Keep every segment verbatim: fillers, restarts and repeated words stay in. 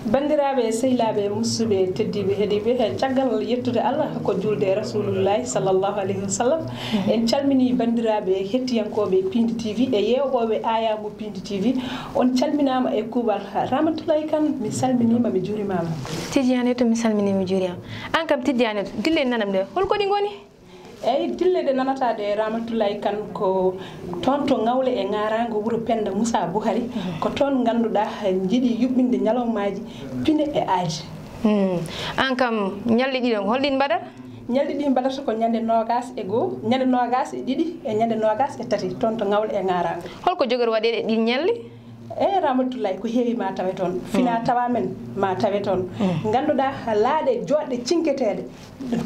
Banndiraaɓe, sehilaaɓe, musidɓe teddiiɓe heɗiiɓe, caggal yettude Allah ko juulde e Rasulullahi sallallahu alayhi wa sallam, en calminii banndiraaɓe hettiyankooɓe Piindi T V e yeewɓooɓe Aayaabu Piindi T V. On calminaama e kuuɓal. Ramatoulaye Kane, mi salminiima, mi juurimaama. Tidiane to, mi salminii, mi juuriima. Aan kam Tidiane to, dille nanam ɗe, hol ko ɗi ngoni? Eyi, dille ɗe nanata ɗe, Ramatoulaye Kane, ko toon to Ngawle e Ŋaaraango, wuro Pennda Moussa Bouhari. Ko toon ngannduɗaa njiɗi yuɓɓinde ñalawmaaji pine e aaji. Hmm. Aan kam, ñalɗi ɗiɗon, hol ɗin mbaɗata? Ñalɗi ɗi mbaɗata ko ñande noogaas e goo, ñande noogaas e ɗiɗi e ñande noogaas e tati, toon to Ngawle e Ŋaaraango. Hol ko jogori waɗeede ɗin ñalɗi? Eyi, Ramatoulaye, ko heewi ma tawe toon. Fina tawa men ma tawe toon. Ngannduɗaa laaɗe jooɗɗe cinketeeɗe.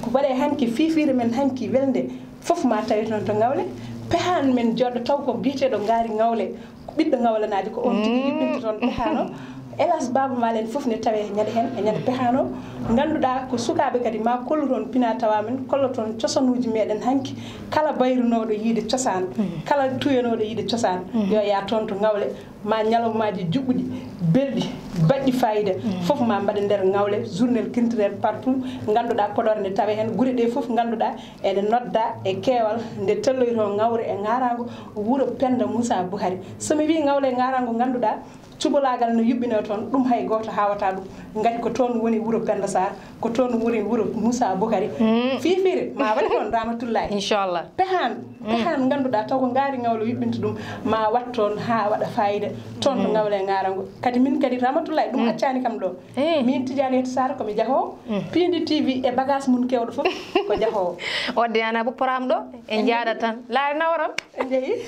Ko waɗee hanki fiifiire men hanki welnde, fof ma tawe toon to Ngawle. Pehaan men jooɗɗo taw ko biyeteeɗo Ngaari Ngawle, ko ɓiɗɗo Ngawlenaajo, ko oon tigi yuɓɓinta toon pehaan o. Hélas, Baaba Maal en fof ne tawee ñande heen e ñande pehaan o. Ngannduɗaa ko sukaaɓe kadi ma kollu toon pina tawa men, kolla toon cosanuuji meɗen hanki. Kala bayrunooɗo yiide cosaan, kala tuyanooɗo yiide cosaan, yo yaa toon to Ngawle. Ma ñalawmaaji juɓɓuɗi, belɗi, baɗɗi faayiida, fof ma mbaɗe nder Ngawle, journée culturelle partout, ngannduɗaa Podor ne tawe heen, gure ɗe fof ngannduɗaa ene nodda e keewal nde telloytoo Ngawle e Ŋaaraango, wuro Pennda Moussa Bouhari. So mi wii Ngawle e Ŋaaraango, ngannduɗaa cubalaagal no yuɓɓinoo toon, ɗum hay gooto haawataa ɗum. Ngati ko toon woni wuro Pennda Sarr, ko toon woni wuro Moussa Bouhari. Fiifiire ma waɗe toon, Ramatoulaye. Inchallah. Pehaan, pehaan ngannduɗaa taw ko Ngaari Ngawle yuɓɓinta ɗum, ma waɗ toon haa waɗa faayiida toon to Ngawle e Ŋaaraango. Kadi min kadi, Ramatoulaye, ɗum accaani kam ɗo. Eh. Min Tidiane Sarr ko mi jahoowo. Piindi T V e bagage mum keewɗo fof ko jahoowo. Wadde ana ko poram ɗo, en njaadat tan. Laare nawaron. En njehi.